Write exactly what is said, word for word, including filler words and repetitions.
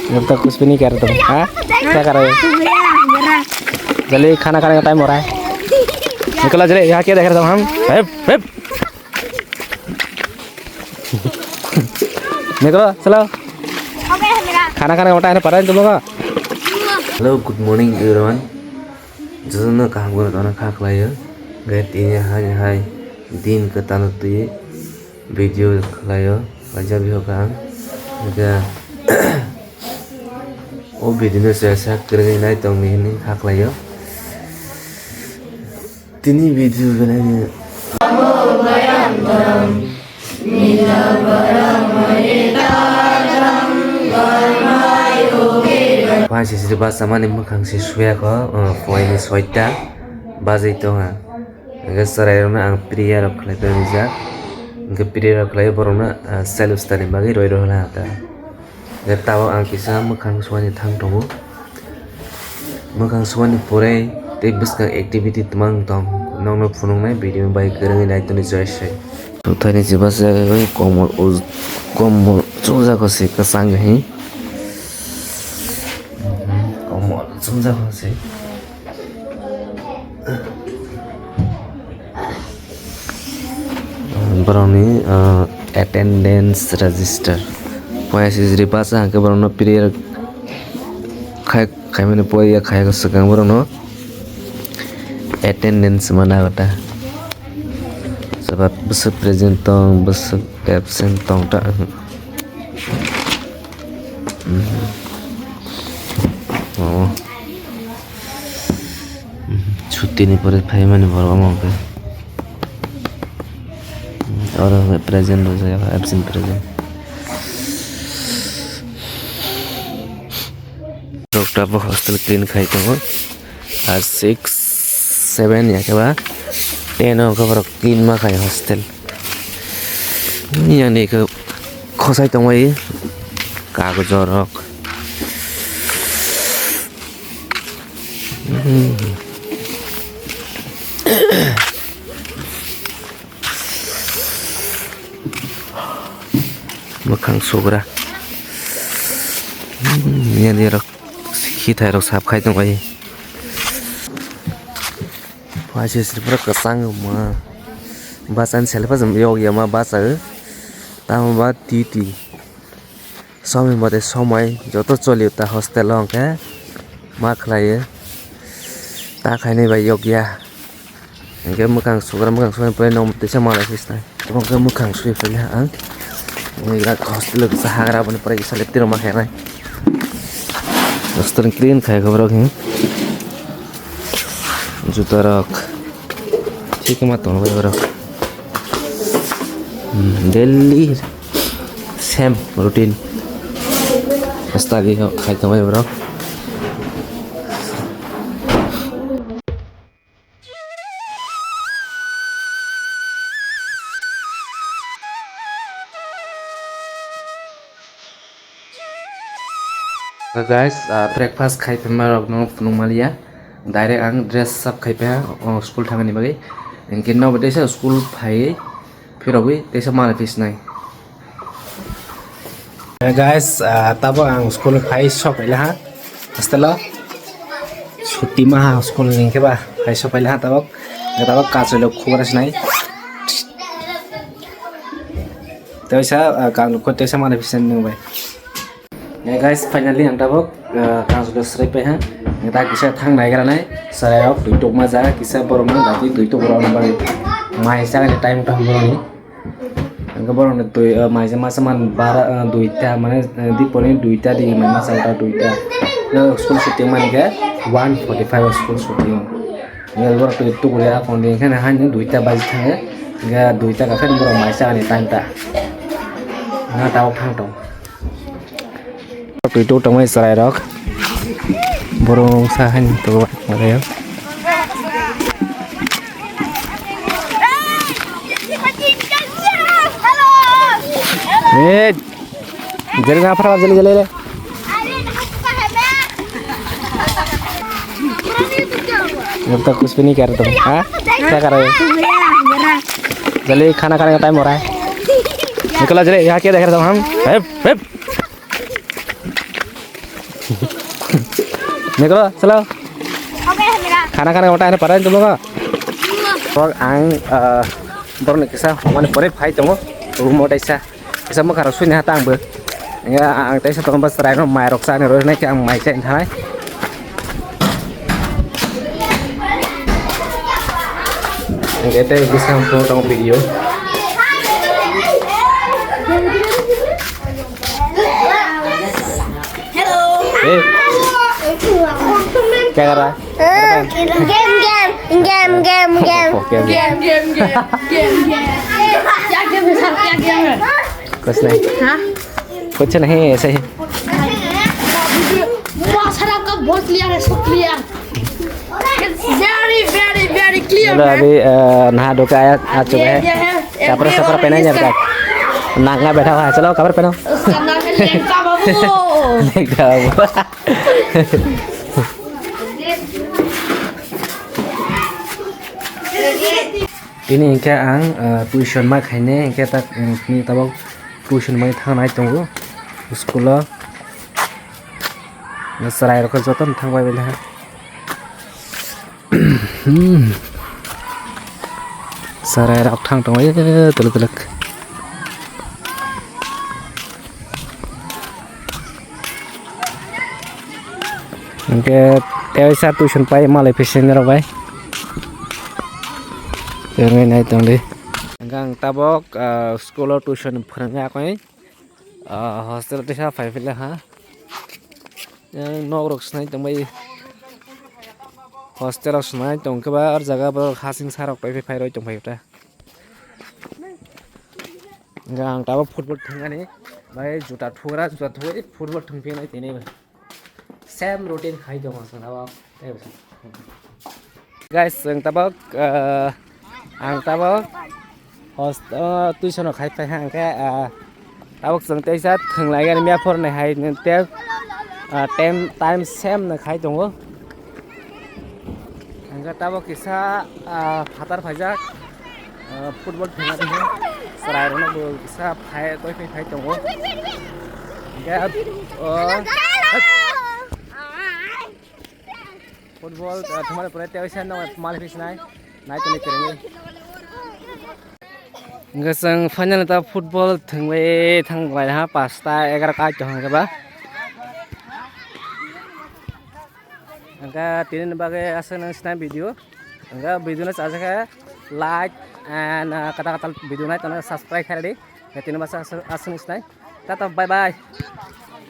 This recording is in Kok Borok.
जब तक कुछ भी नहीं कर रहे तुम, हाँ? क्या कर रहे हो? जल्दी खाना खाने का टाइम हो रहा है। निकलो जल्दी, यहाँ क्या देख रहे थे हम? हेप, हेप। निकलो, चलो। खाना खाने का टाइम है, पता है तुम लोगों का? Hello, good morning everyone. Jotono kaham kheno tongna kha khlaio. Hwnkhe tini hai hai din kwtal twi video khlaio. Khlaijak bihok ang. Hwnkhe o video no se sak kwrwngwi nai tongni hinwi kha khlaio. Tini video belai ni. Phaisisri bachamani mwkhang se suyakho, uh, phuaini soita bajai tongo. Hwnkhe chwrairokno ang prayer rok khlai tongo rijak. Hwnkhe prayer rok khlai borokno, uh, self study bagwi roi rw laha ta. Hwnkhe tabuk ang kisa mwkhang suani thang tongo. Mwkhang suani pore tei bwskang activity twmang tong nokno phunuknai video bai kwrwngwi nai toni joy sai. Sothaini chubachu komol uj-, komol chumjak se kwchang hi. Komol chumjak se. Borokni, ah, attendance register. Phaisisri basa hwnkhe borokno prayer khai, khaimani pore ya khayang swkang borokno attendance mana kota. Sabab bwswk present tong, bwswk absent tong ta. Oh. Chuti ni pore phaimani borok omo hwnkhe. Oro hwnkhe present rwjak, absent present. Rok tabuk hostel clean khai tongo. Class six, seven ya khe ba ten o khe borok clean ma khai hostel. Yang ni khe khosai tongbai kagoj rok. Mwkhang sugra. Yang ni rok khithai rok sap khai tongbai. Phaisisri pura kwchang wngma. Bachani seleng phano yokya ma bacha o. Tamo ba twi twi. Somoi mate somoi joto choli ta hostel o hwnkhe ma khlai o. Ta khainai bai yokya. Hwnkhe mwkhang sugra, mwkhang sugra pore nok teisa malai phisnai. Tabuk khe mwkhang sui phaikha ang. Wngwi rak hostel o kisa hagra boni pore kisa lepti rwma khainai. Restaurant clean khai khe borok hi. Juta rok. Thik ma tongo bai borok. Hmm, daily same routine. Study khai tongo bai borok. Guys, ah, breakfast khai phaima rok no phunuk maliya. Direct ang dress sap khai pha, oh, school thangani bagwi. Hwnkhe nobo teisa school phai phirogwi teisa mala phisnai. Guys, ah, tabuk ang school phai sok phaila ha. Hostel o suti ma ha school ni hwnkhe ba phai sok phaila ha tabuk. Tabuk kachwlwi khubra sinai. Teisa, ah, kang lukho teisa mala phisnai nung bai. Ya guys, finally ang tabuk, ah, kang lukho srai pai ha. Ang ta kisa thang nai gra nai. Sarai rok twi tok ma ja kisa borok no dati twi tok borok no bai. Mai sa ni time tong borok ni. Hwnkhe borokni twi, ah, maisa masa man bara, ah, duita, mane, ah, dipori duita di, mane masa ota duita. School suti mankhe one forty five o school suti o. Hwnkhe borok twi tukuli aphang di, hwnkhe haino duita baji thango. Hwnkhe duita khe borok maisa ani time ta. Na tabuk thang tong. Twi tok tongmani chwrairok. Borok sa haino tok. Eh, jali na phara, jali, jali, jali. जब तक कुछ भी नहीं कर रहे तुम, हाँ? क्या कर रहे हो? जल्दी खाना खाने का टाइम हो रहा है। Nicola, jere, yaha kya dekh raha hu hum? Hep, hep. Nicola, chalo. Khana khana ka time para hai tum log ka? Bok ang, ah, borok ni kisa mane pore phai tongo. Room o taisa. Kisa mwkhang rok suina ha tang bo. Ya, ang taisa tongo bas rai no mai rok chani roi nai khe ang mai chai thanai. Hingke tei bwskango tong video. Hello. Eh. Kya kar raha hai? Game, game, game, game, game. Oh, game, game. Game, game, game, game, game. क्या गेम है सर, क्या गेम है? कुछ नहीं। हाँ? कुछ नहीं, ऐसे ही। बहुत सारा आपका बहुत क्लियर है, सब clear. Very, very, very clear, man. अभी, अ, नहा धो के आया, आ चुका है। ये, ये है, ये, कपड़ा ये सपड़ा और पहना नहीं इसका। जाता। नांगा बैठा हुआ है, चलो कपड़ा पहनाओ। उसका नाम है लेंका बाबू। लेंका बाबू। Tini hingke ang, ah, tuition ma khaine, hingke tak, mm, tini tabok tuition bai thangnai tongo school o. Chwrai rok jotono thang bai bai ha. Chwrai rok thang tongo, eh, twlwk twlwk. Hingke teisa tuition pai malai phi sini rok bai. Tengwi nai tongdi. Hingke ang tabok, ah, school o tuition phwrwngya koi. Ah, hostel teisa phai phila ha. Yang nok rok swnai tongbai. Hostel rok swnai tongkhe ba, or jaga borok hasing sa rok pai phai roi tongphai ta. Hingke ang tabok football thwngani bai juta thugra, juta thugwi football thwngphinai tini. Same routine khai tongo chwng tabok. Guys, chwng tabok, ah, ang tabok host, oh, tuition o khai phai hangkhe, ah, tabok chwng teisa thwnglaigani miya phorni hai te, ah, time, time same no khai tongo. Hingke tabok kisa, ah, phatar phaijak, ah, football thwngna thwngwi chwrairokno bo kisa phai, twi phai phai tongo. Hingke, oh, football, ah, thwngmani pore tei waisa no mal phisnai, nai tongwi kwrwngwi. Hingke chwng final ta football thwngwi thanglai ha, pasta egaroh kai tong hwnke ba. Hingke tini ni bagwi aswk nang sinai video. Hingke video no chajakhe like and, ah, kwtal kwtal video nai tongna subscribe khaidi. Hingke tini bagwi aswk, aswk nang sinai. Tata, bye bye.